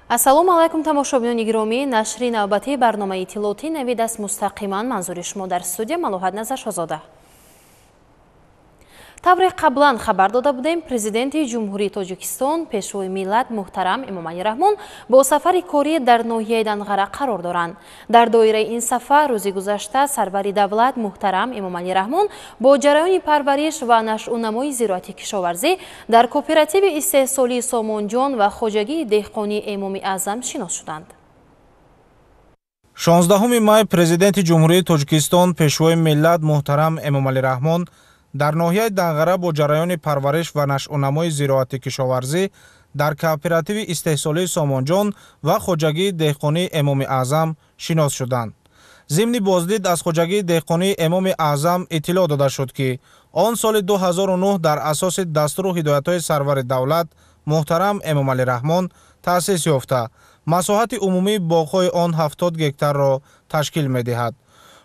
Ассалому алайкум, тамошобинони гиромӣ. Нашри навбатии барномаи иттилоотӣ «Навид» аст, мустақиман манзури шумо. Дар студия Малоҳат Назаршозода. Тавре қаблан хабар дода будем, Президенти Ҷумҳурии Тоҷикистон, Пешвои миллат муҳтарам Эмомалӣ Раҳмон бо сафари корӣ дар ноҳияи Данғара қарор доранд. Дар доираи ин сафар рӯзи гузашта сарвари давлат муҳтарам Эмомалӣ Раҳмон бо ҷараёни парвариш ва нашъунамои зироати кишоварзӣ дар кооперативи истеҳсолии «Сомонҷон» ва хоҷагии деҳқонии «Эмоми Аъзам» шинос шуданд. 16 май Президенти Ҷумҳурии Тоҷикистон, Пешвои миллат муҳтарам Эмомалӣ Раҳмон дар ноҳияи Данғара бо ҷараёни парвариш ва нашъунамои зироати кишоварзӣ дар кооперативи истеҳсолии «Сомонҷон» ва хоҷагии деҳқонии «Эмоми Аъзам» шинос шуданд. Зимни боздид аз хоҷагии деҳқонии «Эмоми Аъзам» иттилоъ дода шуд, ки он соли 2009 дар асоси дастуру ҳидоятҳои сарвари давлат муҳтарам Эмомалӣ Раҳмон таъсис ёфта, масоҳати умумии боғҳои он 70 гектарро ташкил медиҳад.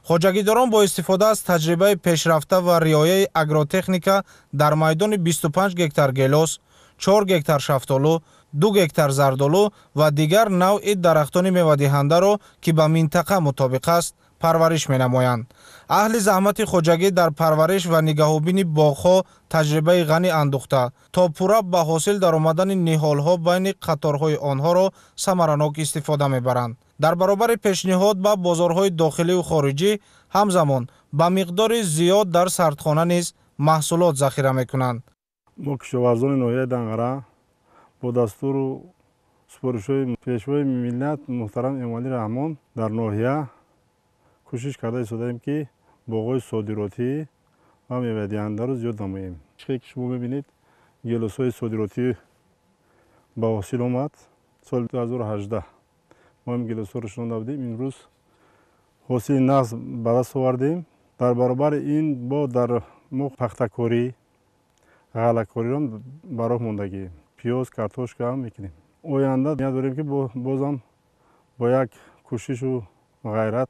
Хоҷагидорон бо истифода аз таҷрибаи пешрафта ва риояи агротехника дар майдони 25 гектар гелос, 4 гектар шафтолу, 2 гектар зардолу ва дигар навъи дарахтони мевадиҳандаро, ки ба минтақа мутобиқ аст, парвариш менамоянд. Аҳли заҳмати хоҷагӣ дар парвариш ва нигаҳубини боғҳо таҷрибаи ғанӣ андӯхта, то пурра ба ҳосил даромадани ниҳолҳо байни қаторҳои онҳоро самаранок истифода мебаранд. Дар баробари пешниҳод ба бозорҳои дохиливу хориҷӣ, ҳамзамон ба миқдори зиёд дар сардхона низ маҳсулот захира мекунанд. Мо, кишоварзони ноҳияи Данғара, бо дастуру супоришҳои Пешвои миллат муҳтарам Эмомалӣ Раҳмон дар ноҳия кӯшиш карда истодаем, ки боғҳои содиротӣ ва мевадиҳандаро зиёд намоем. Чизе ки шумо мебинед, гелосҳои содиротӣ ба ҳосил омад. Соли 2018 мо ин гелосҳоро шинонда будем, имрӯз ҳосили нағз ба даст овардем. Дар баробари ин бо дар мо пахтакорӣ, ғаллакориро ба роҳ мондагием, пиёз, картошка ҳам мекунем. Оянда ният дорем, ки бозам бо як кӯшишу ғайрат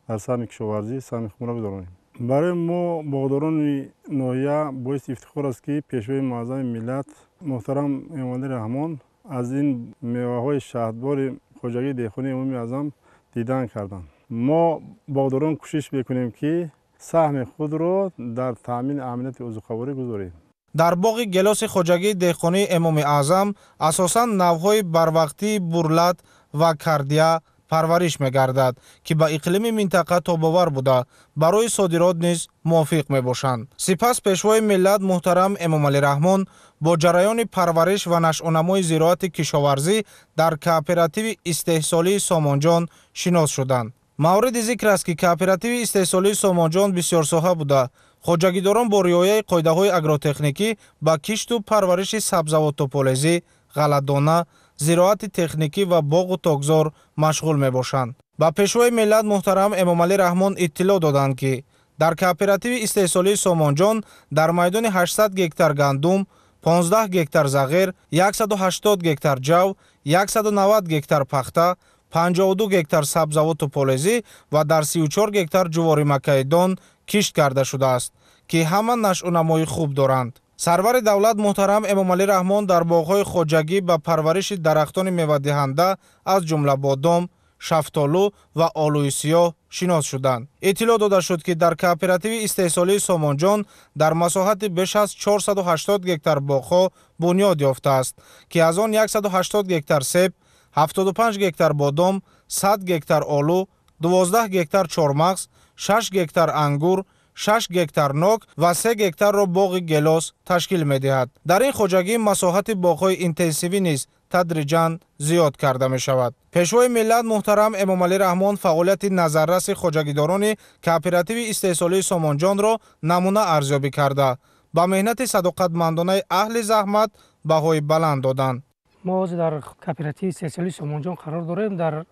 дар саҳми кишоварзӣ саҳми худро бидорем. Барои мо, боғдорони ноҳия, боиси ифтихор аст, ки Пешвои муаззами миллат муҳтарам Эмомалӣ Раҳмон аз ин меваҳои шаҳдбори хоҷагии деҳқонии «Эмоми Аъзам» дидан карданд. Мо, боғдорон, кӯшиш мекунем, ки саҳми худро дар таъмини амнияти озуқаворӣ гузорем. Дар боғи гелоси хоҷагии деҳқонии «Эмоми Аъзам» асосан навъҳои барвақтии Бурлат ва Кардия парвариш мегардад, ки ба иқлими минтақа тобовар буда, барои содирот низ мувофиқ мебошанд. Сипас Пешвои миллат муҳтарам Эмомалӣ Раҳмон бо ҷараёни парвариш ва нашъунамои зироати кишоварзӣ дар кооперативи истеҳсолии «Сомонҷон» шинос шуданд. Мавриди зикр аст, ки кооперативи истеҳсолии «Сомонҷон» бисёрсоҳа буда, хоҷагидорон бо риояи қоидаҳои агротехникӣ ба кишту парвариши сабзавоту полезӣ, ғалладона, зироати техникӣ ва боғу токзор машғул мебошанд. Ба Пешвои миллат муҳтарам Эмомалӣ Раҳмон иттилоъ доданд, ки дар кооперативи истеҳсолии «Сомонҷон» дар майдони 800 гектар гандум, 15 гектар зағир, 180 гектар ҷав, 190 гектар пахта, 52 гектар сабзавоту полезӣ ва дар 34 гектар ҷуворимакаи дон кишт карда шудааст, ки ҳама нашъунамои хуб доранд. Сарвари давлат муҳтарам Эмомалӣ Раҳмон дар боғҳои хоҷагӣ ба парвариши дарахтони мевадиҳанда, аз ҷумла бодом, шафтолу ва олӯи сиёҳ шинос шуданд. Иттилоъ дода шуд, ки дар кооперативи истеҳсолии «Сомонҷон» дар масоҳати беш аз 480 гектар боғҳо бунёд ёфтааст, ки аз он 180 гектар себ, 75 гектар бодом, 100 гектар олу, 12 гектар чормағз, 6 гектар ангур, 6 гектар нок ва 3 гектарро боғи гелос ташкил медиҳад. Дар ин хоҷагӣ масоҳати боғҳои интенсивӣ низ тадриҷан зиёд карда мешавад. Пешвои миллат муҳтарам Эмомалӣ Раҳмон фаъолияти назарраси хоҷагидорони кооперативи истеҳсолии «Сомонҷонро» намуна арзёбӣ карда, ба меҳнати садоқатмандонаи аҳли заҳмат баҳои баланд доданд. Мо ҳозир дар кооперативи истеҳсолии «Сомонҷон» қарор дорем. Дар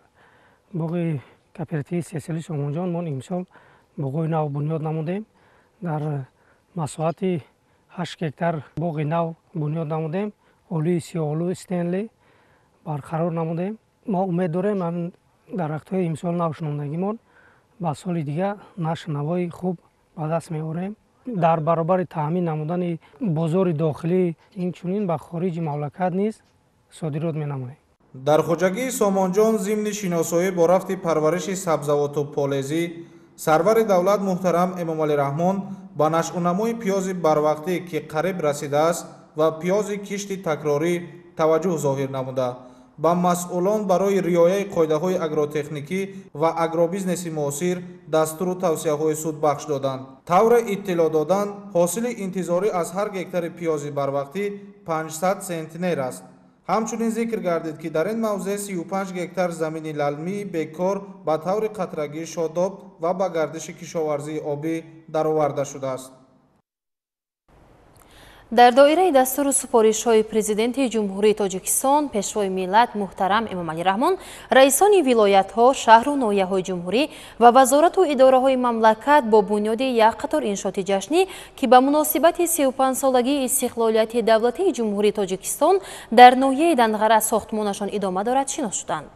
боғи кооперативи истеҳсолии «Сомонҷон» мо имсол боғҳои нав бунёд намудем. Дар масоҳати 8 гектар боғи нав бунёд намудем, олӯи сиёҳолӯ Стенли барқарор намудем. Мо умед дорем, ҳамин дарахтҳои имсол нав шинондагимон ба соли дига нашъунамои хуб ба даст меорем. Дар баробари таъмин намудани бозори дохилӣ, инчунин ба хориҷи мамлакат низ содирот менамоем. Дар хоҷагии Сомонҷон зимни шиносоӣ бо рафти парвариши сабзавоту полезӣ сарвари давлат муҳтарам Эмомалӣ Раҳмон ба нашъунамои пиёзи барвақтӣ, ки қариб расидааст, ва пиёзи кишти такрорӣ таваҷҷӯҳ зоҳир намуда, ба масъулон барои риояи қоидаҳои агротехникӣ ва агробизнеси муосир дастуру тавсияҳои судбахш доданд. Тавре иттилоъ доданд, ҳосили интизорӣ аз ҳар гектари пиёзи барвақтӣ 500 центнер аст. Ҳамчунин зикр гардид, ки дар ин мавзеъ 35 гектар замини лалмии бекор ба таври қатрагӣ шодоб ва ба гардиши кишоварзии обӣ дароварда шудааст. Дар доираи дастуру супоришҳои Президенти Ҷумҳурии Тоҷикистон, Пешвои миллат муҳтарам Эмомалӣ Раҳмон, раисони вилоятҳо, шаҳру ноҳияҳои ҷумҳурӣ ва вазорату идораҳои мамлакат бо бунёди як қатор иншооти ҷашнӣ, ки ба муносибати 35-солагии истиқлолияти давлатии Ҷумҳурии Тоҷикистон дар ноҳияи Данғара сохтмонашон идома дорад, шинос шуданд.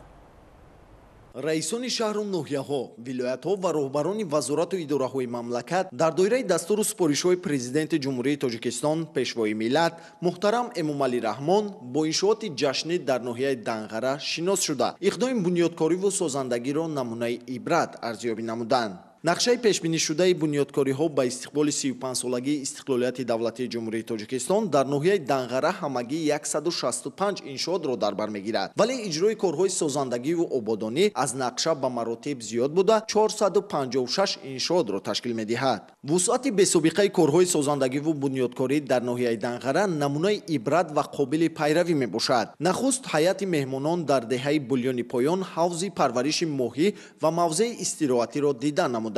Раисони шаҳру ноҳияҳо, вилоятҳо ва роҳбарони вазорату идораҳои мамлакат дар доираи дастуру супоришҳои Президенти Ҷумҳурии Тоҷикистон, Пешвои миллат муҳтарам Эмомалӣ Раҳмон бо иншооти ҷашнӣ дар ноҳияи Данғара шинос шуда, иқдоми бунёдкориву созандагиро намунаи ибрат арзёбӣ намуданд. Нақшаи пешбинишудаи бунёдкориҳо ба истиқболи 35-солагии истиқлолияти давлатии Ҷумҳурии Тоҷикистон дар ноҳияи Данғара ҳамагӣ 165 иншоотро дар бар мегирад, вале иҷрои корҳои созандагиву ободонӣ аз нақша ба маротиб зиёд буда, 456 иншоотро ташкил медиҳад. Вусъати бесобиқаи корҳои созандагиву бунёдкорӣ дар ноҳияи Данғара намунаи ибрат ва қобили пайравӣ мебошад. Нахуст ҳайати меҳмонон дар деҳаи Булёни Поён ҳавзи парвариши моҳӣ ва мавзеи истироҳатиро дида намуданд.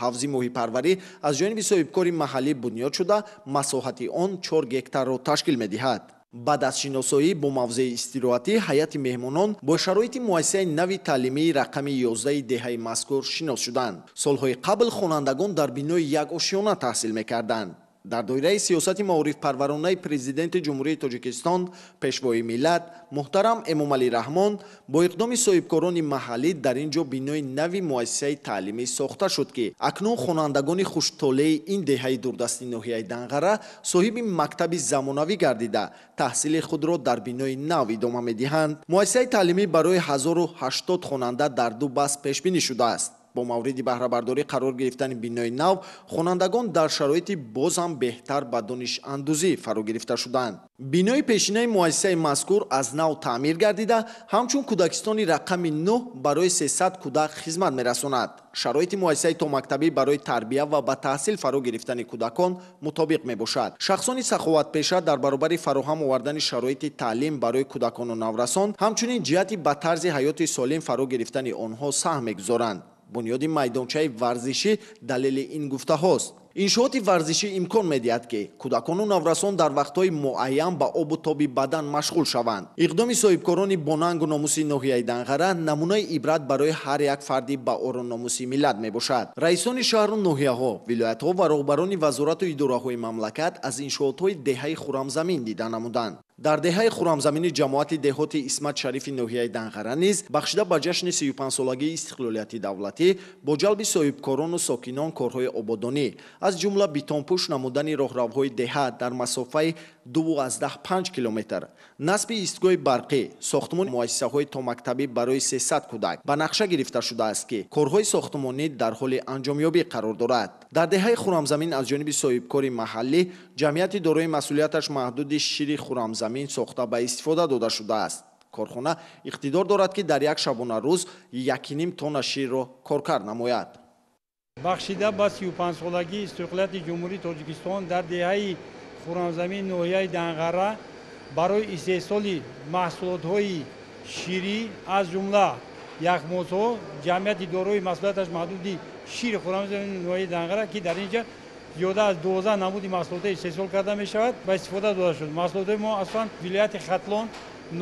Ҳавзи моҳипарварӣ аз ҷониби соҳибкори маҳаллӣ бунёд шуда, масоҳати он 4 гектарро ташкил медиҳад. Баъд аз шиносоӣ бо мавзеи истироҳатӣ ҳайати меҳмонон бо шароити муассисаи нави таълимии рақами 11 деҳаи мазкур шинос шуданд. Солҳои қабл хонандагон дар бинои як ошёна таҳсил мекарданд. Дар доираи сиёсати маорифпарваронаи Президенти Ҷумҳурии Тоҷикистон, Пешвои миллат муҳтарам Эмомалӣ Раҳмон бо иқдоми соҳибкорони маҳаллӣ дар ин ҷо бинои нави муассисаи таълимӣ сохта шуд, ки акнун хонандагони хуштолеи ин деҳаи дурдасти ноҳияи Данғара соҳиби мактаби замонавӣ гардида, таҳсили худро дар бинои нав идома медиҳанд. Муассисаи таълимӣ барои 1080 хонанда дар ду баст пешбинӣ шудааст. Бо мавриди баҳрабардорӣ қарор гирифтани бинои нав, хонандагон дар шароити боз ҳам беҳтар ба донишандӯзӣ фаро гирифта шуданд. Бинои пешинаи муассисаи мазкур аз нав таъмир гардида, ҳамчун кӯдакистони рақами 9 барои 300 кӯдак хизмат мерасонад. Шароити муассисаи томактабӣ барои тарбия ва ба таҳсил фаро гирифтани кӯдакон мутобиқ мебошад. Шахсони саховатпеша дар баробари фароҳам овардани шароити таълим барои кӯдакону наврасон, ҳамчунин ҷиҳати ба тарзи ҳаёти солим фаро гирифтани онҳо саҳм мегузоранд. Бунёди майдончаи варзишӣ далели ин гуфтаҳост. Иншооти варзишӣ имкон медиҳад, ки кӯдакону наврасон дар вақтҳои муайян ба обу тоби бадан машғул шаванд. Иқдоми соҳибкорони бонангу номуси ноҳияи Данғара намунаи ибрат барои ҳар як фарди ба ору номуси миллат мебошад. Раисони шаҳру ноҳияҳо, вилоятҳо ва роҳбарони вазорату идораҳои мамлакат аз иншоотҳои деҳаи Хурамзамин дида намуданд. Дар деҳаи Хурамзамини ҷамоати деҳоти Исмат Шарифи ноҳияи Данғара низ бахшида ба ҷашни 35-солагии истиқлолияти давлатӣ бо ҷалби соҳибкорону сокинон корҳои ободонӣ, аз ҷумла бетонпӯш намудани роҳравҳои деҳа дар масофаи 2,5 километр, насби истгоҳи барқӣ, сохтмони муассисаҳои томактабӣ барои 300 кӯдак ба нақша гирифта шудааст, ки корҳои сохтмонӣ дар ҳоли анҷомёбӣ қарор дорад. Дар деҳаи Хурамзамин аз ҷониби соҳибкори маҳаллӣ ҷамъияти дорои масъулияташ маҳдуди шири Хурамзамин сохта ба истифода дода шудааст. Корхона иқтидор дорад, ки дар як шабонарӯз 1,5 тонна ширро коркард намояд. Бахшида ба 35-солагии истиқлолияти Ҷумҳурии Тоҷикистон дар деҳаи Хурамзамин ноҳияи Данғара барои истеҳсоли маҳсулотҳои ширӣ, аз ҷумла яхмозҳо, ҷамъияти дорои масъулияташ маҳдуди шири Хурамзамин ноҳияи Данғара, ки дар ин ҷо зиёда аз 12 намуди маҳсулотҳо истеҳсол карда мешавад, ба истифода дода шуд. Маҳсулотҳои мо аслан вилояти Хатлон,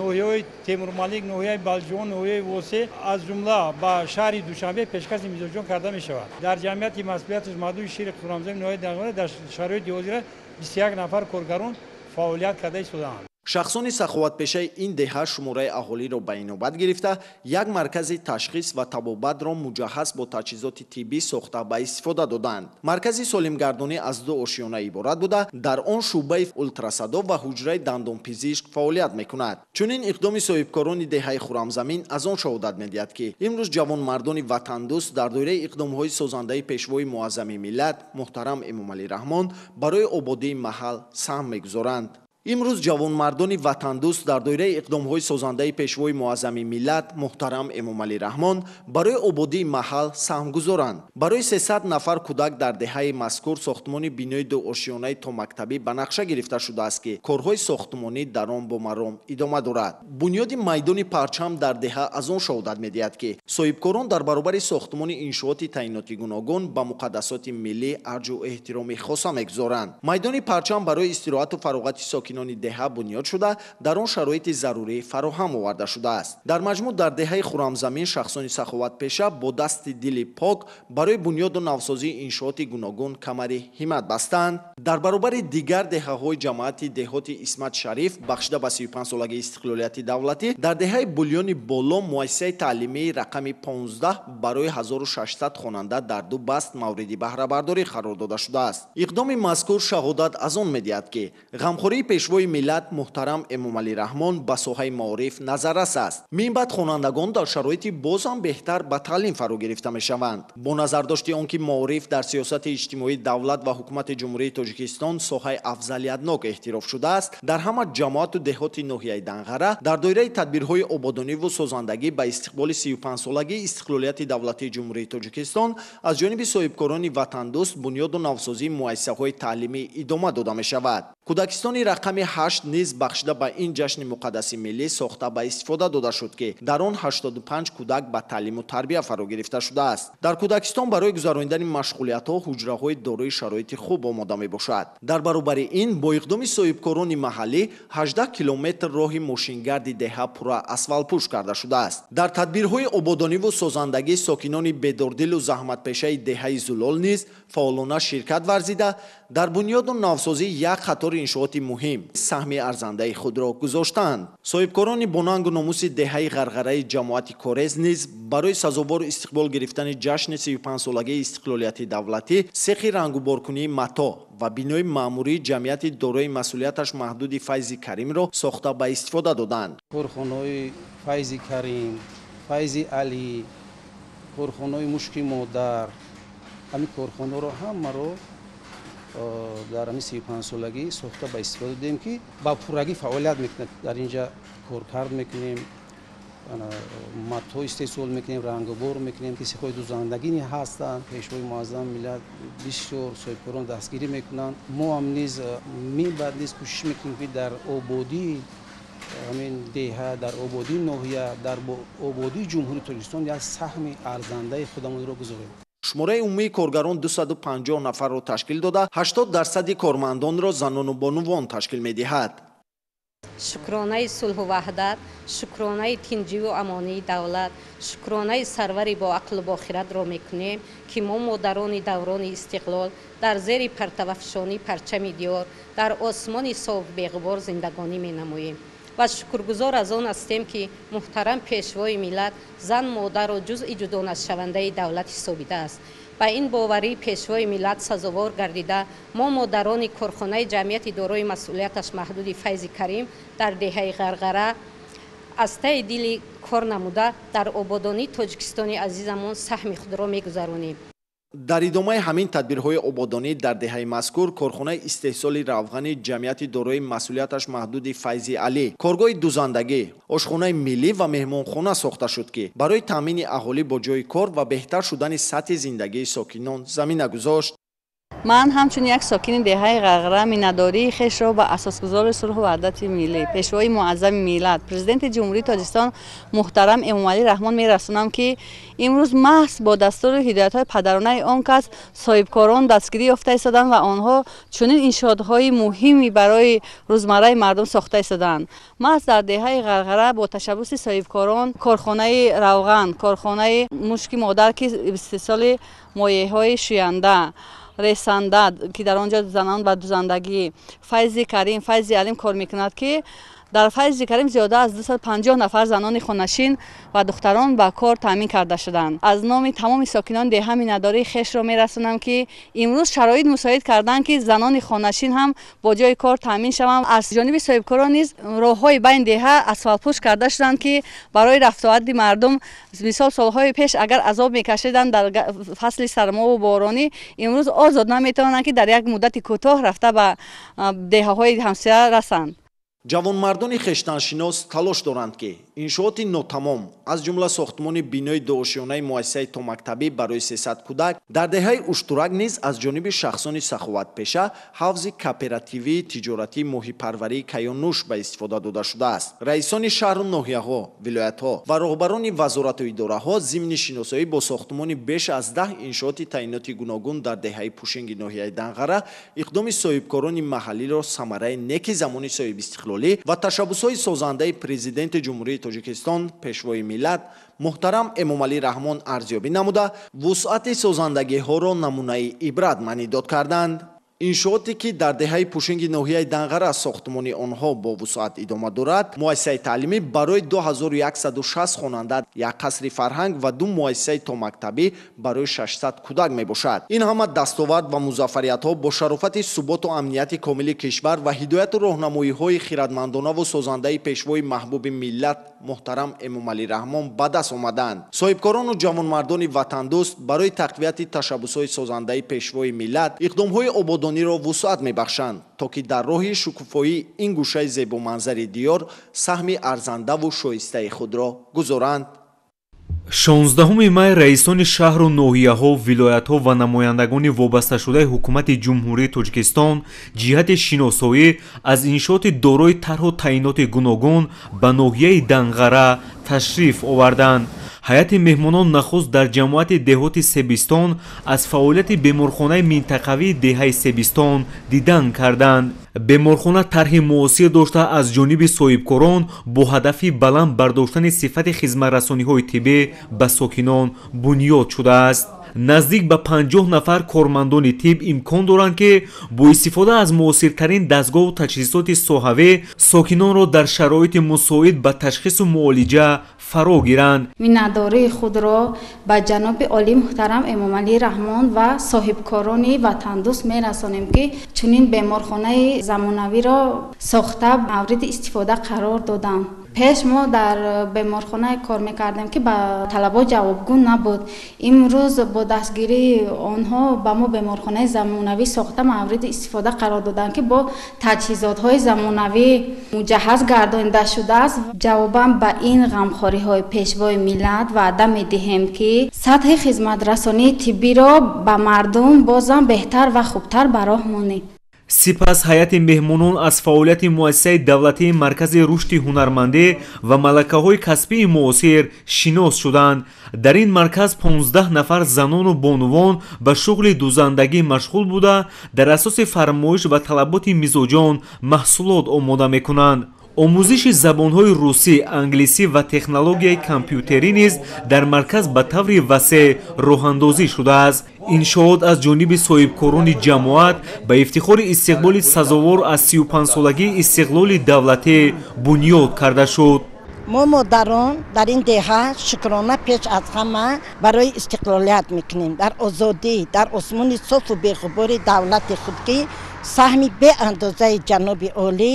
ноҳияҳои Темурмалик, ноҳияи Балҷувон, ноҳияи Восе, аз ҷумла ба шаҳри Душанбе пешкаши мизоҷон карда мешавад. Дар ҷамъияти масъулияташ маҳдуди шири Хурамзамин ноҳияи Данғара дар шароити ҳозира 21 нафар коргарон фаъолият карда истодаанд. Шахсони саховатпешаи ин деҳа шумораи аҳолиро ба инобат гирифта, як маркази ташхис ва табобатро муҷаҳҳаз бо таҷҳизоти тиббӣ сохта ба истифода доданд. Маркази солимгардонӣ аз ду ошиёна иборат буда, дар он шӯъбаи ултрасадо ва ҳуҷраи дандонпизишк фаъолият мекунад. Чунин иқдоми соҳибкорони деҳаи Хурамзамин аз он шаҳодат медиҳад, ки имрӯз ҷавонмардони ватандӯст дар доираи иқдомҳои созандаи пешвои муаззами миллат муҳтарам Эмомалӣ Раҳмон барои ободии маҳал саҳм мегузоранд. Имрӯз ҷавонмардони ватандӯст дар доираи иқдомҳои созандаи пешвои муаззами миллат муҳтарам Эмомалӣ Раҳмон барои ободии маҳал саҳм гузоранд. Барои 300 нафар кӯдак дар деҳаи мазкур сохтмони бинои дуошиёнаи томактабӣ ба нақша гирифта шудааст, ки корҳои сохтмонӣ дар он бо маром идома дорад. Бунёди майдони парчам дар деҳа аз он шаҳодат медиҳад, ки соҳибкорон дар баробари сохтмони иншооти таъиноти гуногун ба муқаддасоти миллӣ арҷу эҳтироми хоса мегузоранд. Майдони парчам барои истироҳату фароғати сокинон деҳа бунёд шуда, дар он шароити зарурӣ фароҳам оварда шудааст. Дар маҷмӯъ дар деҳаи Хурамзамин шахсони саховатпеша бо дасти дили пок барои бунёду навсозии иншооти гуногун камари ҳиммат бастанд. Дар баробари дигар деҳаҳои ҷамоати деҳоти Исмат Шариф бахшида ба 35-солагии истиқлолияти давлатӣ, дар деҳаи Булёни Боло муассисаи таълимии рақами 15 барои 1600 хонанда дар ду баст мавриди баҳрабардорӣ қарор дода шудааст. Иқдоми мазкур шаҳодат аз он медиҳад, ки ғамхории пешвои миллат муҳтарам Эмомалӣ Раҳмон ба соҳаи маориф назаррас аст. Минбаъд хонандагон дар шароити боз ҳам беҳтар ба таълим фаро гирифта мешаванд. Бо назардошти он ки маориф дар сиёсати иҷтимоии давлат ва ҳукумати Ҷумҳурии Тоҷикистон соҳаи афзалиятнок эътироф шудааст, дар ҳама ҷамоату деҳоти ноҳияи Данғара дар доираи тадбирҳои ободониву созандагӣ ба истиқболи 35-солагии истиқлолияти давлатии Ҷумҳурии Тоҷикистон аз ҷониби соҳибкорони ватандӯст бунёду навсозии муассисаҳои таълимӣ идома дода мешавад. Кӯдакистони рақами 8 низ бахшида ба ин ҷашни муқаддаси миллӣ сохта ба истифода дода шуд, ки дар он 85 кӯдак ба таълиму тарбия фаро гирифта шудааст. Дар кӯдакистон барои гузаронидани машғулиятҳо ҳуҷраҳои дорои шароити хуб омода мебошад. Дар баробари ин бо иқдоми соҳибкорони маҳаллӣ 18 километр роҳи мошингарди деҳа пурра асфалтпӯш карда шудааст. Дар тадбирҳои ободониву созандагӣ сокинони бедордилу заҳматпешаи деҳаи Зулол низ фаъолона ширкат варзида, дар бунёду навсозии як қатори иншооти муҳим саҳми арзандаи худро гузоштанд. Соҳибкорони бонангу номуси деҳаи Ғарғараи ҷамоати Корез низ барои сазовор истиқбол гирифтани ҷашни 35-солагии истиқлолияти давлатӣ сехи рангуборкунии матоъ ва бинои маъмурии ҷамъияти дорои масъулияташ маҳдуди Файзи Каримро сохта ба истифода доданд. Корхонаҳои Файзи Карим, Файзи Алӣ, корхонаҳои Мушки Модар, ҳамин корхонаро ҳамаро дар ҳамин 35-солагӣ сохта ба истифода додем, ки ба пуррагӣ фаъолият мекунад. Дар инҷа коркард мекунем, матҳо истеҳсол мекунем, рангубор мекунем, ки сехҳои дузандагӣ ҳастанд. Пешвои муаззами миллат бисёр соҳибкорон дастгирӣ мекунанд. Мо ҳам низ минбаъд низ кӯшиш мекунем, ки дар ободии ҳамин деҳа, дар ободии ноҳия, дар ободии Ҷумҳурии Тоҷикистон як саҳми арзандаи худамонро гузорем. Шумораи умумии коргарон 250 нафарро ташкил дода, 80% кормандонро занону бонувон ташкил медиҳад. Шукронаи сулҳу ваҳдат, шукронаи тинҷиву амонии давлат, шукронаи сарвари боақлу бохиратро мекунем, ки мо модарони даврони истиқлол дар зери партавафшонии парчами диёр дар осмони соф беғубор зиндагонӣ менамоем. Ва шукргузор аз он ҳастем, ки муҳтарам пешвои миллат зан модарро ҷузъи ҷудонашавандаи давлат ҳисобидааст. Ба ин боварии пешвои миллат сазовор гардида, мо модарони корхонаи ҷамъияти дорои масъулияташ маҳдуди Файзи Карим дар деҳаи Ғарғара аз таи дили кор намуда дар ободонии Тоҷикистони азизамон саҳми худро мегузаронем. Дар идомаи ҳамин тадбирҳои ободонӣ дар деҳаи мазкур корхонаи истеҳсоли равғани ҷамъияти дорои масъулияташ маҳдуди Файзи Алӣ, коргоҳи дузандагӣ, ошхонаи миллӣ ва меҳмонхона сохта шуд, ки барои таъмини аҳолӣ бо ҷойи кор ва беҳтар шудани сатҳи зиндагии сокинон замина гузошт. Ман ҳамчун як сокини деҳаи Ғарғара миннатдории хешро ба асосгузори сулҳу ваҳдати миллӣ, пешвои муаззами миллат, президенти Ҷумҳурии Тоҷикистон муҳтарам Эмомалӣ Раҳмон мерасонам, ки имрӯз маҳз бо дастуру ҳидоятҳои падаронаи он кас соҳибкорон дастгирӣ ёфта истоданд ва онҳо чунин иншоотҳои муҳими барои рӯзмарраи мардум сохта истоданд. Маҳз дар деҳаи Ғарғара бо ташаббуси соҳибкорон корхонаи равған, корхонаи мушки модар, ки истеҳсоли моеъҳои шӯянда, ресанда, ки дар он ҷо занон ба дузандагӣ, Файзи Карим, Файзи Алим кор мекунад, ки Дар Файзи Карим зиёда аз 250 нафар занони хонашин ва духтарон ба кор таъмин карда шуданд. Аз номи тамоми сокинони деҳа миннатдории хешро мерасонам, ки имрӯз шароит мусоид карданд, ки занони хонашин ҳам бо ҷои кор таъмин шаванд. Аз ҷониби соҳибкорон низ роҳҳои байни деҳа асфалтпӯш карда шуданд, ки барои рафтуомади мардум, мисол солҳои пеш агар азоб мекашиданд дар фасли сармову боронӣ, имрӯз озод наметавонанд, ки дар як муддати кӯтоҳ рафта ба деҳаҳои ҳамсоя расанд. Ҷавонмардони хештаншинос талош доранд, ки иншооти нотамом, аз ҷумла сохтмони бинои дуошёнаи муассисаи томактабӣ барои 300 кӯдак дар деҳаи Уштурак низ аз ҷониби шахсони саховатпеша ҳавзи кооперативии тиҷоратии моҳипарварии Каёнуш ба истифода дода шудааст. Раисони шаҳру ноҳияҳо, вилоятҳо ва роҳбарони вазорату идораҳо зимни шиносоӣ бо сохтмони беш аз 10 иншооти таъиноти гуногун дар деҳаи Пушинги ноҳияи Данғара иқдоми соҳибкорони маҳаллиро самараи неки замони соҳибистиқлолӣ ва ташаббусҳои созандаи Президенти Ҷумҳурии Тоҷикистон, Пешвои миллат муҳтарам Эмомалӣ Раҳмон арзёбӣ намуда, вусъати созандагиҳоро намунаи ибрат маънидод карданд. Иншооте ки дар деҳаи Пушинги ноҳияи Данғара сохтмони онҳо бо вусъат идома дорад, муассисаи таълимӣ барои 2160 хонанда, як қасри фарҳанг ва 2 муассисаи томактабӣ барои 600 кӯдак мебошад. Ин ҳама дастовард ва музаффариятҳо бо шарофати суботу амнияти комили кишвар ва ҳидояту роҳнамоиҳои хиратмандонаву созандаи Пешвои маҳбуби миллат муҳтарам Эмомалӣ Раҳмон ба даст омаданд. Соҳибкорону ҷавонмардони ватандӯст барои тақвияти ташаббусҳои созандаи Пешвои миллат иқдомҳои ободониро вусъат мебахшанд, то ки дар роҳи шукуфоии ин гӯшаи зебоманзари диёр саҳми арзандаву шоистаи худро гузоранд. 16 май раисони шаҳру ноҳияҳо, вилоятҳо ва намояндагони вобасташудаи ҳукумати Ҷумҳурии Тоҷикистон ҷиҳати шиносоӣ аз иншооти дорои тарҳу таъиноти гуногун ба ноҳияи Данғара ташриф оварданд. Ҳайати меҳмонон нахуст дар ҷамоати деҳоти Себистон аз фаъолияти беморхонаи минтақавии деҳаи Себистон дидан карданд. Беморхона тарҳи муосир дошта, аз ҷониби соҳибкорон бо ҳадафи баланд бардоштани сифати хизматрасониҳои тиббӣ ба сокинон бунёд шудааст. Наздик ба 50 нафар кормандони тиб имкон доранд, ки бо истифода аз муосиртарин дастгоҳу таҷҳизоти соҳавӣ сокинонро дар шароити мусоид ба ташхису муолиҷа фаро гиранд. Миннатдории худро ба ҷаноби олӣ муҳтарам Эмомалӣ Раҳмон ва соҳибкорони ватандӯст мерасонем, ки чунин беморхонаи замонавиро сохта мавриди истифода қарор доданд. Пеш мо дар беморхона кор мекардем, ки ба талабот ҷавобгӯ набуд. Имрӯз бо дастгирии онҳо ба мо беморхонаи замонавӣ сохта мавриди истифода қарор доданд, ки бо таҷҳизотҳои замонавӣ муҷаҳҳаз гардонида шудааст. Ҷавобан ба ин ғамхориҳои Пешвои миллат ваъда медиҳем, ки сатҳи хизматрасонии тиббиро ба мардум бозам беҳтар ва хубтар ба роҳ монем. Сипас ҳайати меҳмонон аз фаъолияти муассисаи давлатии Маркази рушди ҳунармандӣ ва малакаҳои касбии муосир шинос шуданд. Дар ин марказ 15 нафар занону бонувон ба шуғли дузандагӣ машғул буда, дар асоси фармоиш ва талаботи мизоҷон маҳсулот омода мекунанд. Омӯзиши забонҳои русӣ, англисӣ ва технологияи компютерӣ низ дар марказ ба таври васеъ роҳандозӣ шудааст. Иншоот аз ҷониби соҳибкорони ҷамоат ба ифтихори истиқболи сазовор аз 35-солагии истиқлоли давлатӣ бунёд карда шуд. Мо модарон дар ин деҳа шукрона пеш аз ҳама барои истиқлолият мекунем. Дар озодӣ, дар осмони софу беғубори давлати худ, ки саҳми беандозаи ҷаноби олӣ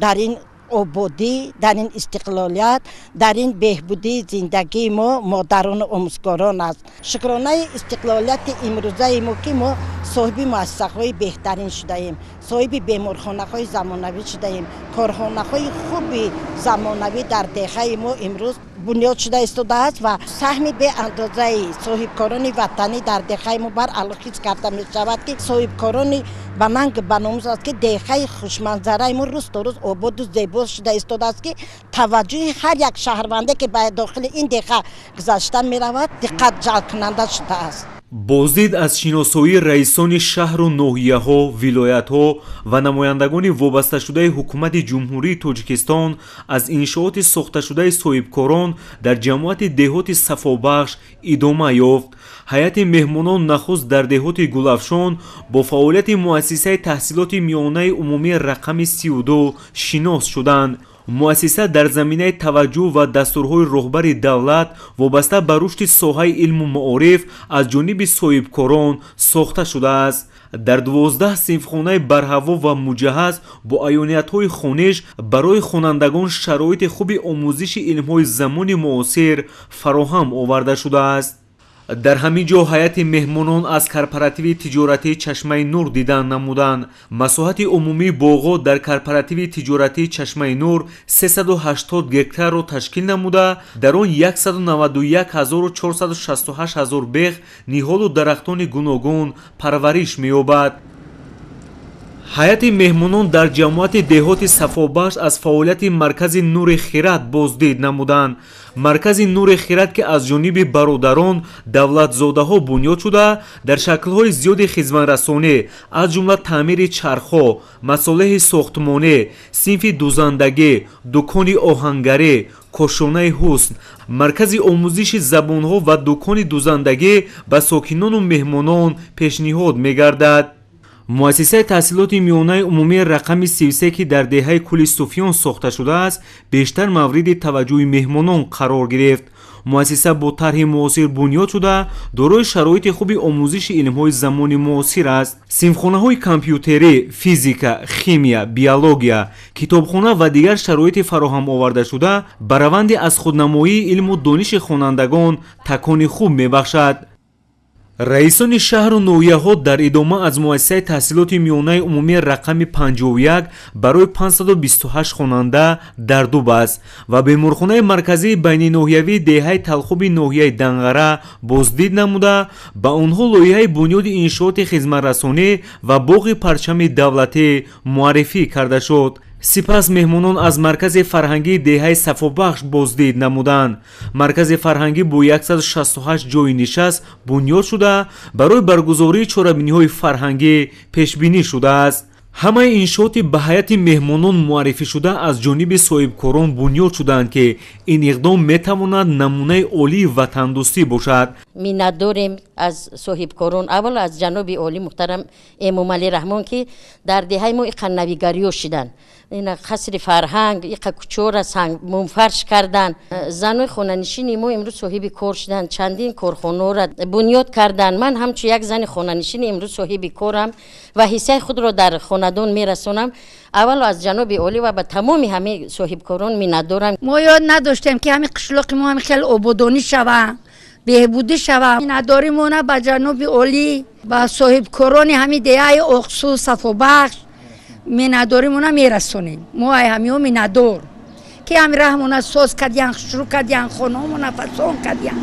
дар ин ободӣ, дар ин истиқлолият, дар ин беҳбудии зиндагии мо модарону омӯзгорон аст. Шукронаи истиқлолияти имрӯзаи мо, ки мо соҳиби муассисаҳои беҳтарин шудаем, соҳиби беморхонаҳои замонавӣ шудаем, корхонаҳои хуби замонавӣ дар деҳаи мо имрӯз бунёд шуда истодааст ва саҳми беандозаи соҳибкорони ватанӣ дар деҳаи мо бар аъло ҳис карда мешавад, ки соҳибкорони ба нанг ба номус аст, ки деҳаи хушманзараи мо рӯз то рӯз ободу зебо шуда истодааст, ки таваҷҷӯҳи ҳар як шаҳрванде, ки ба дохили ин деҳа гузашта меравад, диққат ҷалбкунанда шудааст. Боздид аз шиносоии раисони шаҳру ноҳияҳо, вилоятҳо ва намояндагони вобасташудаи ҳукумати Ҷумҳурии Тоҷикистон аз иншооти сохташудаи соҳибкорон дар ҷамоати деҳоти Сафобахш идома ёфт. Ҳайати меҳмонон нахуст дар деҳоти Гулафшон бо фаъолияти муассисаи таҳсилоти миёнаи умумии рақами 32 шинос шуданд. Муассиса дар заминаи таваҷҷӯҳ ва дастурҳои роҳбари давлат вобаста ба рушди соҳаи илму маориф аз ҷониби соҳибкорон сохта шудааст. Дар 12 синфхонаи барҳаво ва муҷаҳҳаз бо аёниятҳои хониш барои хонандагон шароити хуби омӯзиши илмҳои замони муосир фароҳам оварда шудааст. Дар ҳамин ҷо ҳайати меҳмонон аз корпоративи тиҷоратии Чашмаи Нур дидан намуданд. Масоҳати умумии боғот дар корпоративи тиҷоратии Чашмаи Нур 380 гектарро ташкил намуда, дар он 191 468 ҳазор бех ниҳолу дарахтони гуногун парвариш меёбад. Ҳайати меҳмонон дар ҷамоати деҳоти Сафобахш аз фаъолияти маркази Нури Хират боздид намуданд. Маркази Нури Хират, ки аз ҷониби бародарон Давлатзодаҳо бунёд шуда, дар шаклҳои зиёди хизматрасонӣ, аз ҷумла таъмири чархҳо, масолеҳи сохтмонӣ, синфи дузандагӣ, дукони оҳангарӣ, кошонаи ҳусн, маркази омӯзиши забонҳо ва дукони дузандагӣ ба сокинону меҳмонон пешниҳод мегардад. Муассисаи таҳсилоти миёнаи умумии рақами 33, ки дар деҳаи Кӯли Суфиён сохта шудааст, бештар мавриди таваҷҷӯҳи меҳмонон қарор гирифт. Муассиса бо тарҳи муосир бунёд шуда, дорои шароити хуби омӯзиши илмҳои замони муосир аст. Синфхонаҳои компютерӣ, физика, химия, биология, китобхона ва дигар шароити фароҳам овардашуда ба раванди аз худнамоии илму дониши хонандагон такони хуб мебахшад. Раисони шаҳру ноҳияҳо дар идома аз муассисаи таҳсилоти миёнаи умумии рақами 51 барои 528 хонанда дар ду баст ва беморхонаи марказии байниноҳиявии деҳаи Талхуби ноҳияи Данғара боздид намуда, ба онҳо лоиҳаи бунёди иншооти хизматрасонӣ ва боғи парчами давлатӣ муаррифӣ карда шуд. Сипас меҳмонон аз маркази фарҳангии деҳаи Сафобахш боздид намуданд. Маркази фарҳангӣ бо 168 ҷойи нишаст бунёд шуда, барои баргузории чорабиниҳои фарҳангӣ пешбинӣ шудааст. Ҳамаи иншооти ба ҳайати меҳмонон муаррифишуда аз ҷониби соҳибкорон бунёд шудаанд, ки ин иқдом метавонад намунаи олии ватандӯстӣ бошад. Миннатдорем аз соҳибкорон, аввал аз ҷаноби олӣ муҳтарам Эмомалӣ Раҳмон, ки дар деҳаи мо иқа навигариё шиданд, ина қасри фарҳанг, иқа кӯчора мумфарш карданд. Занои хонанишини мо имрӯз соҳиби кор шуданд, чандин корхонаро бунёд карданд. Ман ҳамчун як зани хонанишини имрӯз соҳиби корам ва ҳиссаи худро дар хонадон мерасонам. Аввало аз ҷаноби олӣ ва ба тамоми ҳамаи соҳибкорон миннатдорам. Мо ёд надоштем, ки ҳамин қишлоқи мо ҳами хеле ободонӣ шава, беҳбудӣ шава. Миннатдоримона ба ҷаноби олӣ, ба соҳибкорони ҳамин деҳаи Оқсу, Сафобахш миннатдоримона мерасонем. Мо ай ҳамиҳо миннатдор, ки ҳами раҳмона соз кардиян, шурӯъ кардиян, хонаҳомона фасон кардиян.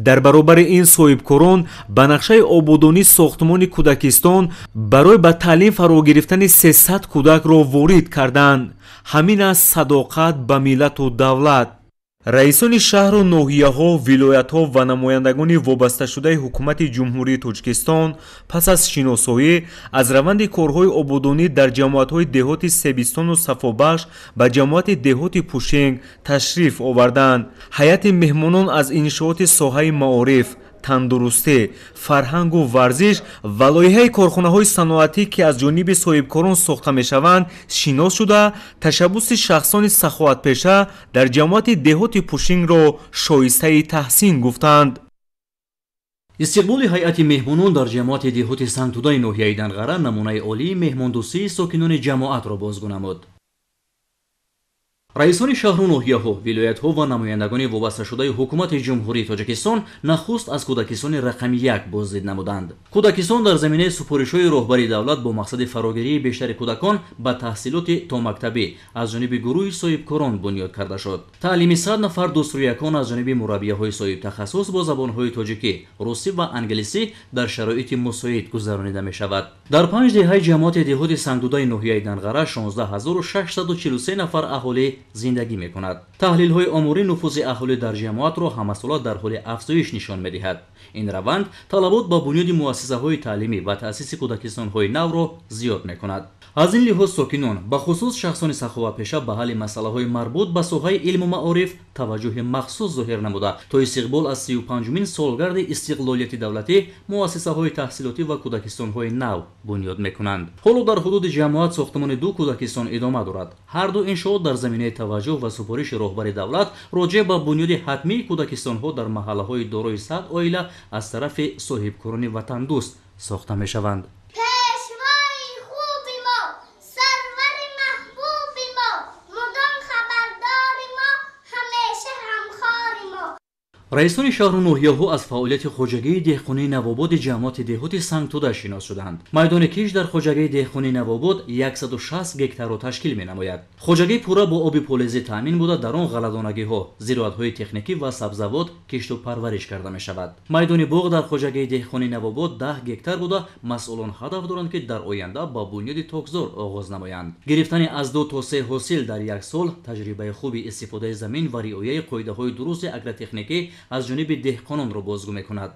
Дар баробари ин соҳибкорон ба нақшаи ободонии сохтмони кӯдакистон барои ба таълим фаро гирифтани 300 кӯдакро ворид карданд. Ҳамин аст садоқат ба миллату давлат. Раисони шаҳру ноҳияҳо, вилоятҳо ва намояндагони вобасташудаи ҳукумати Ҷумҳурии Тоҷикистон пас аз шиносоӣ аз раванди корҳои ободонӣ дар ҷамоатҳои деҳоти Себистону Сафобахш ба ҷамоати деҳоти Пушинг ташриф оварданд. Ҳайати меҳмонон аз иншооти соҳаи маориф, тандурустӣ, фарҳангу варзиш ва лоиҳаи корхонаҳои саноатӣ, ки аз ҷониби соҳибкорон сохта мешаванд, шинос шуда, ташаббуси шахсони саховатпеша дар ҷамоати деҳоти Пушингро шоистаи таҳсин гуфтанд. Истиқболи ҳайати меҳмонон дар ҷамоати деҳоти Сангтудаи ноҳияи Данғара намунаи олии меҳмондӯстии сокинони ҷамоатро бозгӯ намуд. Раисони шаҳру ноҳияҳо, вилоятҳо ва намояндагони вобасташудаи ҳукумати Ҷумҳурии Тоҷикистон нахуст аз кӯдакистони рақами 1 боздид намуданд. Кӯдакистон дар заминаи супоришҳои роҳбари давлат бо мақсади фарогирии бештари кӯдакон ба таҳсилоти томактабӣ аз ҷониби гурӯҳи соҳибкорон бунёд карда шуд. Таълими 100 нафар дӯстрӯякон аз ҷониби мураббияҳои соҳибтахассус бо забонҳои тоҷикӣ, русӣ ва англисӣ дар шароити мусоид гузаронида мешавад. Дар панҷ деҳаи ҷамоати деҳоти Сангдудаи ноҳияи Данғара 16 643 нафар аҳолӣ зиндагӣ мекунад. Таҳлилҳои оморӣ нуфузи аҳолӣ дар ҷамоатро ҳамасола дар ҳоли афзоиш нишон медиҳад. Ин раванд талабот ба бунёди муассисаҳои таълимӣ ва таъсиси кӯдакистонҳои навро зиёд мекунад. Аз ин лиҳоз сокинон, бахусус шахсони саховатпеша, ба ҳалли масъалаҳои марбут ба соҳаи илму маориф таваҷҷӯҳи махсус зоҳир намуда, то истиқбол аз 35-умин солгарди истиқлолияти давлатӣ муассисаҳои таҳсилотӣ ва кӯдакистонҳои нав бунёд мекунанд. Ҳоло дар ҳудуди ҷамоат сохтмони ду кӯдакистон идома дорад. Ҳар ду иншоот дар заминаи таваҷҷӯҳ ва супориши роҳбари давлат роҷеъ ба бунёди ҳатмии кӯдакистонҳо дар маҳаллаҳои дорои 100 оила аз тарафи соҳибкорони ватандӯст сохта мешаванд. Пешвои хуби мо, сарвари маҳбуби мо, мудом хабардори мо, ҳамеша ғамхори мо. Раисони шаҳру ноҳияҳо аз фаъолияти хоҷагии деҳқонии Навободи ҷамоати деҳоти Сангтуда шинос шуданд. Майдони киш дар хоҷагии деҳқонии Навобод 160 гектарро ташкил менамояд. Хоҷагӣ пурра бо оби полезӣ таъмин буда, дар он ғалладонагиҳо, зироатҳои техникӣ ва сабзавот кишту парвариш карда мешавад. Майдони боғ дар хоҷагии деҳқонии Навобод 10 гектар буда, масъулон ҳадаф доранд, ки дар оянда ба бунёди токзор оғоз намоянд. Гирифтани аз 2 то 3 ҳосил дар як сол таҷрибаи хуби истифодаи замин ва риояи қоидаҳои дурусти агротехникӣ аз ҷониби деҳқононро бозгӯ мекунад.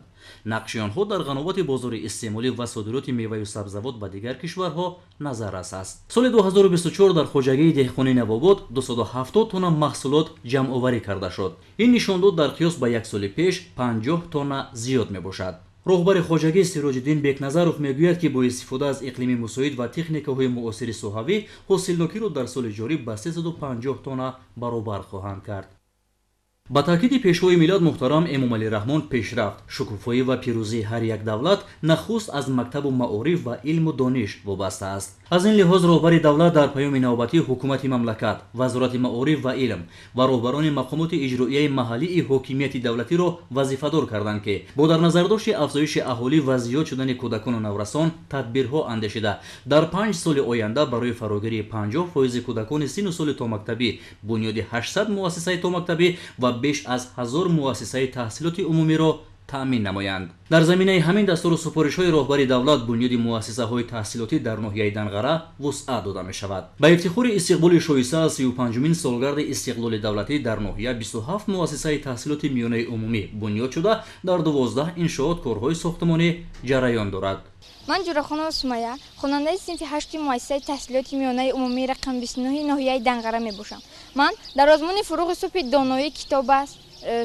Нақши онҳо дар ғановати бозори истеъмолӣ ва содироти меваю сабзавот ба дигар кишварҳо назаррас аст. Соли 2024 дар хоҷагии деҳқонии Навобод 270 тонна маҳсулот ҷамъоварӣ карда шуд. Ин нишондод дар қиёс ба як соли пеш 50 тонна зиёд мебошад. Роҳбари хоҷагӣ Сироҷиддин Бекназаров мегӯяд, ки бо истифода аз иқлими мусоид ва техникаҳои муосири соҳавӣ ҳосилнокиро дар соли ҷорӣ ба 350 тонна баробар хоҳанд кард. Ба таъкиди пешвои миллат муҳтарам Эмомалӣ Раҳмон, пешрафт, шукуфоӣ ва пирӯзии ҳар як давлат нахуст аз мактабу маориф ва илму дониш вобаста аст. Аз ин лиҳоз роҳбари давлат дар паёми навбатии ҳукумати мамлакат, вазорати маориф ва илм ва роҳбарони мақомоти иҷроияи маҳаллии ҳокимияти давлатиро вазифадор карданд, ки бо дар назардошти афзоиши аҳолӣ ва зиёд шудани кӯдакону наврасон тадбирҳо андешида, дар 5 соли оянда барои фарогирии 50% кӯдакони синну соли томактабӣ бунёди 800 муассисаи томактабӣ ва беш аз 1000 муассисаи таҳсилоти умумиро таъмин намоянд. Дар заминаи ҳамин дастуру супоришҳои роҳбари давлат бунёди муассисаҳои таҳсилотӣ дар ноҳияи Данғара вусъат дода мешавад. Ба ифтихори истиқболи шоиста аз 35-умин солгарди истиқлоли давлатӣ дар ноҳия 27 муассисаи таҳсилоти миёнаи умумӣ бунёд шуда, дар 12 иншоот корҳои сохтмонӣ ҷараён дорад. Ман Ҷурахонова Сумая, хонандаи синфи 8 муассисаи таҳсилоти миёнаи умумии рақами 29 ноҳияи Данғара мебошам. Ман дар озмуни фуруғи субҳи доноӣ китоб аст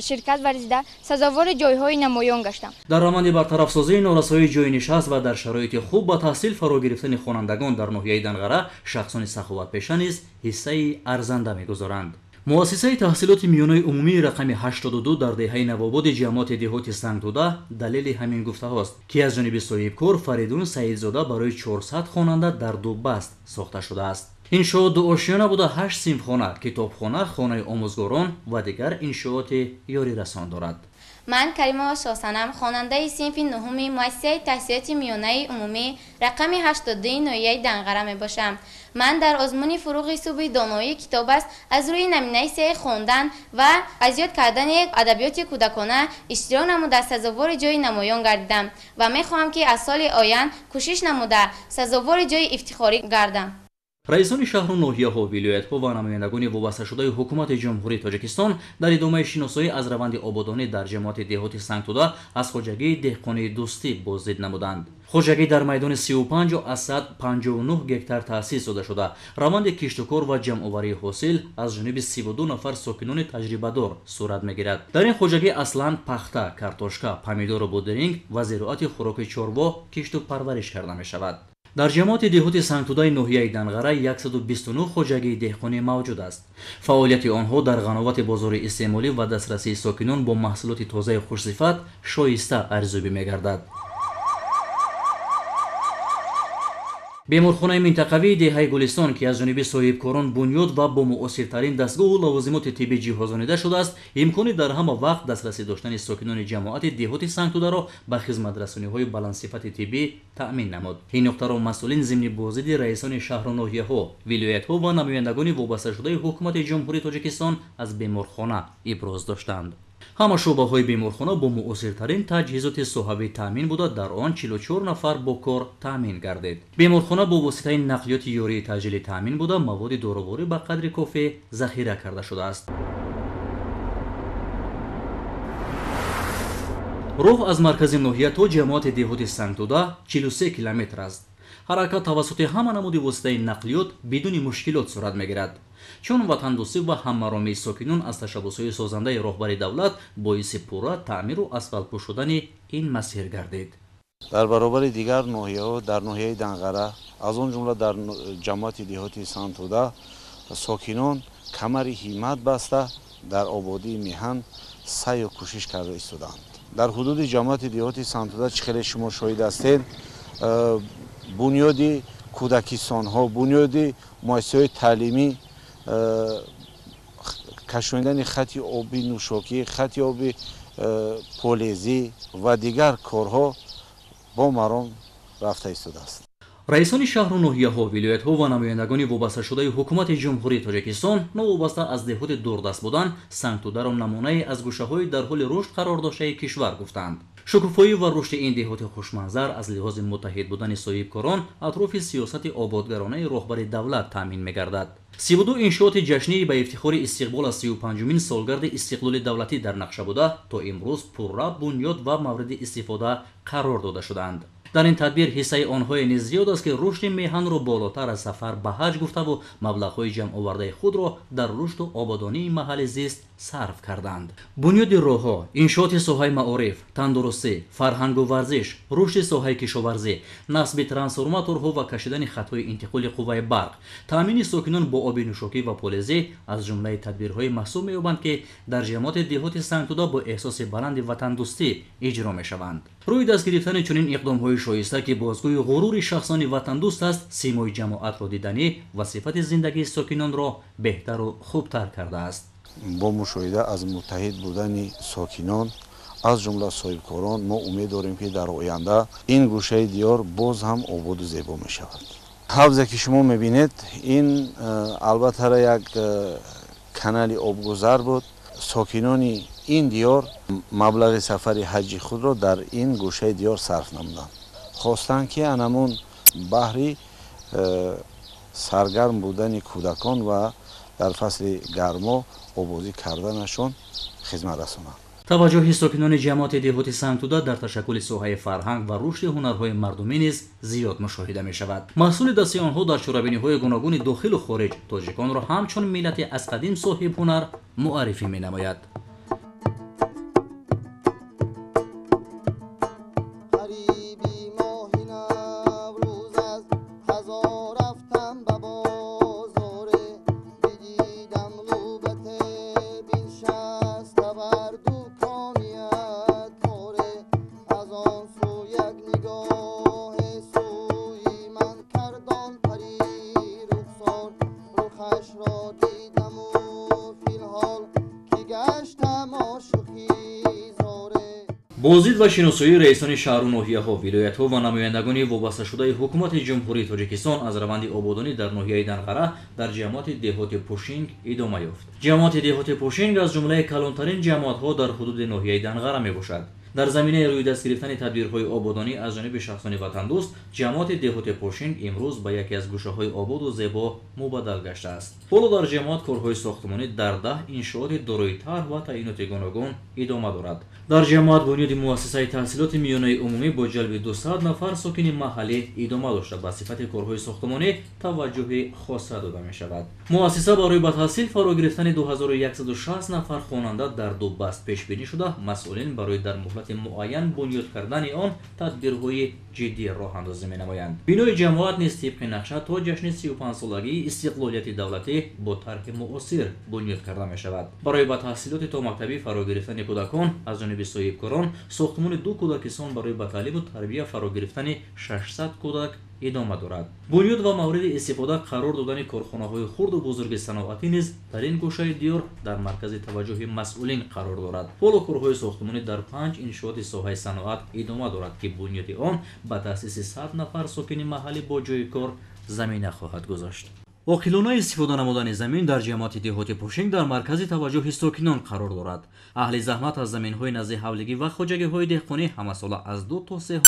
ширкат варзида, сазовори ҷойҳои намоён гаштам. Дар раванди бартарафсозии норасоии ҷойнишаст ва дар шароити хуб ба таҳсил фаро гирифтани хонандагон дар ноҳияи Данғара шахсони саховатпеша низ ҳиссаи арзанда мегузоранд. Муассисаи таҳсилоти миёнаи умумии рақами 82 дар деҳаи Навободи ҷамоати деҳоти Сангтуда далели ҳамин гуфтаҳост, ки аз ҷониби соҳибкор Фаридун Саидзода барои 400 хонанда дар ду баст сохта шудааст. Иншоот дуошёна буда, 8 синфхона, китобхона, хонаи омӯзгорон ва дигар иншооти ёрирасон дорад. Ман Каримова Шосанам, хонандаи синфи 9 муассисаи таҳсилоти миёнаи умумӣ рақами 82 ноҳияи Данғара мебошам. Ман дар озмуни фуруғи субҳи доноии китоб аст аз рӯи номинатсияи хондан ва аз ёд кардани адабиёти кӯдакона иштирок намуда, сазовори ҷои намоён гардидам ва мехоҳам, ки аз соли оянд кӯшиш намуда сазовори ҷои ифтихорӣ гардам. Раисони шаҳру ноҳияҳо, вилоятҳо ва намояндагони вобасташудаи ҳукумати Ҷумҳурии Тоҷикистон дар идомаи шиносоӣ аз раванди ободонӣ дар ҷамоати деҳоти Сангтуда аз хоҷагии деҳқонии Дӯстӣ боздид намуданд. Хоҷагӣ дар майдони 35,59 гектар таъсис дода шуда, раванди киштукор ва ҷамъоварии ҳосил аз ҷониби 32 нафар сокинони таҷрибадор сурат мегирад. Дар ин хоҷагӣ аслан пахта, картошка, помидору бодиринг ва зироати хӯроки чорво кишту парвариш карда мешавад. Дар ҷамоати деҳоти Сангтудаи ноҳияи Данғара 129 хоҷагии деҳқонӣ мавҷуд аст. Фаъолияти онҳо дар ғановати бозори истеъмолӣ ва дастрасии сокинон бо маҳсулоти тозаи хушсифат шоиста арзёбӣ мегардад. Беморхонаи минтақавии деҳаи Гулистон, ки аз ҷониби соҳибкорон бунёд ва бо муосиртарин дастгоҳу лавозимоти тиббӣ ҷиҳозонида шудааст, имкони дар ҳама вақт дастрасӣ доштани сокинони ҷамоати деҳоти Сангтударо ба хизматрасониҳои баландсифати тиббӣ таъмин намуд. Ин нуқтаро масъулин зимни боздиди раисони шаҳру ноҳияҳо, вилоятҳо ва намояндагони вобасташудаи ҳукумати Ҷумҳурии Тоҷикистон аз беморхона иброз доштанд. Ҳама шӯъбаҳои беморхона бо муосиртарин таҷҳизоти соҳавӣ таъмин буда, дар он 44 нафар бо кор таъмин гардид. Беморхона бо воситаи нақлиёти ёрии таъҷилӣ таъмин буда, маводи доруворӣ ба қадри кофӣ захира карда шудааст. Роҳ аз маркази ноҳия то ҷамоати деҳоти Сангтуда 43 километр аст. Ҳаракат тавассути ҳама намуди воситаи нақлиёт бидуни мушкилот сурат мегирад. Чун ватандӯстӣ ва ҳаммаромии сокинон аз ташаббусҳои созандаи роҳбари давлат боиси пурра таъмиру асфалтпӯш шудани ин масир гардид. Дар баробари дигар ноҳияҳо дар ноҳияи Данғара, аз он ҷумла дар ҷамоати деҳоти Сангтуда, сокинон Камари ҳиммат баста дар ободии меҳан саъю кӯшиш карда истодаанд. Дар ҳудуди ҷамоати деҳоти Сангтуда, чӣ хеле шумо шоҳид ҳастед, бунёди кӯдакистонҳо, бунёди муассисаҳои таълимӣ, кашондани хати оби нӯшокӣ, хати оби полезӣ ва дигар корҳо бо маром рафта истодааст. Раисони шаҳру ноҳияҳо, вилоятҳо ва намояндагони вобасташудаи ҳукумати Ҷумҳурии Тоҷикистон новобаста аз деҳоти дурдаст будан, Сангтударо намунае аз гӯшаҳои дар ҳоли рушд қарор доштаи кишвар гуфтанд. Шукуфоӣ ва рушди ин деҳоти хушманзар аз лиҳози муттаҳид будани соҳибкорон атрофи сиёсати ободгаронаи роҳбари давлат таъмин мегардад. 32 иншооти ҷашнии ба ифтихори истиқбол аз 35-умин солгарди истиқлоли давлатӣ дар нақша буда, то имрӯз пурра бунёд ва мавриди истифода қарор дода шудаанд. Дар ин тадбир ҳиссаи онҳое низ зиёд аст, ки рушди меҳанро болотар аз сафар ба ҳаҷ гуфтаву маблағҳои ҷамъовардаи худро дар рушду ободонии маҳалли зист сарф карданд. Бунёди роҳҳо, иншооти соҳаи маориф, тандурустӣ, фарҳангу варзиш, рушди соҳаи кишоварзӣ, насби трансформаторҳо ва кашидани хатҳои интиқоли қувваи барқ, таъмини сокинон бо оби нӯшокӣ ва полезӣ аз ҷумлаи тадбирҳои маҳсуб меёбанд, ки дар ҷамоати деҳоти Сангтуда бо эҳсоси баланди ватандӯстӣ иҷро мешаванд. Рӯи даст гирифтани чунин иқдомҳои шоиста, ки бозгӯи ғурури шахсони ватандӯст аст, симои ҷамоатро диданӣ ва сифати зиндагии сокинонро беҳтару хубтар кардааст. Бо мушоҳида аз муттаҳид будани сокинон, аз ҷумла соҳибкорон, мо умед дорем, ки дар оянда ин гӯшаи диёр боз ҳам ободу зебо мешавад. Ҳавзе ки шумо мебинед, ин албатта як канали обгузар буд. Сокинони ин диёр маблағи сафари ҳаҷи худро дар ин гӯшаи диёр сарф намуданд. Хостанд, ки анамун баҳри саргарм будани кӯдакон ва дар фасли гармо обозӣ карданашон хизмат расонанд. Таваҷҷӯҳи сокинони ҷамоати деҳоти Сангтуда дар ташаккули соҳаи фарҳанг ва рушди ҳунарҳои мардумӣ низ зиёд мушоҳида мешавад. Маҳсули дасти онҳо дар чорабиниҳои гуногуни дохилу хориҷ тоҷиконро ҳамчун миллати аз қадим соҳибҳунар муаррифӣ менамояд. Боздид ва шиносоии раисони шаҳру ноҳияҳо, вилоятҳо ва намояндагони вобасташудаи ҳукумати Ҷумҳурии Тоҷикистон аз раванди ободонӣ дар ноҳияи Данғара дар ҷамоати деҳоти Пушинг идома ёфт. Ҷамоати деҳоти Пушинг аз ҷумлаи калонтарин ҷамоатҳо дар ҳудуди ноҳияи Данғара мебошад. Дар заминаи рӯи даст гирифтани тадбирҳои ободонӣ аз ҷониби шахсони ватандӯст, ҷамоати деҳоти Пушинг имрӯз ба яке аз гӯшаҳои ободу зебо мубаддал гаштааст. Ҳоло дар ҷамоат корҳои сохтмонӣ дар 10 иншооти дорои тарҳ ва таъиноти гуногун идома дорад. Дар ҷамоат бунёди муассисаи таҳсилоти миёнаи умумӣ бо ҷалби 200 нафар сокини маҳаллӣ идома дошта, ба сифати корҳои сохтмонӣ таваҷҷӯҳи хоса дода мешавад. Муассиса барои ба таҳсил фаро гирифтани 2160 нафар хонанда дар ду баст пешбинӣ шуда, масъулин барои дар муҳлати муайян бунёд кардани он тадбирҳои ҷиддӣ роҳандозӣ менамоянд. Бинои ҷамоат низ тибқи нақша то ҷашни 35-солагии истиқлолияти давлатӣ бо тарҳи муосир бунёд карда мешавад. Барои ба таҳсилоти томактабӣ фаро гирифтани кӯдакон аз ҷониби соҳибкорон сохтмони 2 кӯдакистон барои ба таълиму тарбия фаро гирифтани 600 кӯдак идома дорад. Бунёд ва мавриди истифода қарор додани корхонаҳои хурду бузурги саноатӣ низ дар ин гӯшаи диёр дар маркази таваҷҷӯҳи масъулин қарор дорад. Ҳоло корҳои сохтмонӣ дар 5 иншооти соҳаи саноат идома дорад, ки бунёди он ба таъсиси 100 нафар сокини маҳаллӣ бо ҷойи кор замина хоҳад гузошт. Оқилона истифода намудани замин дар ҷамоати деҳоти Пушинг дар маркази таваҷҷӯҳи сокинон қарор дорад. Аҳли заҳмат аз заминҳои назди ҳавлигӣ ва хоҷагиҳои деҳқонӣ ҳамасола аз 2 то 3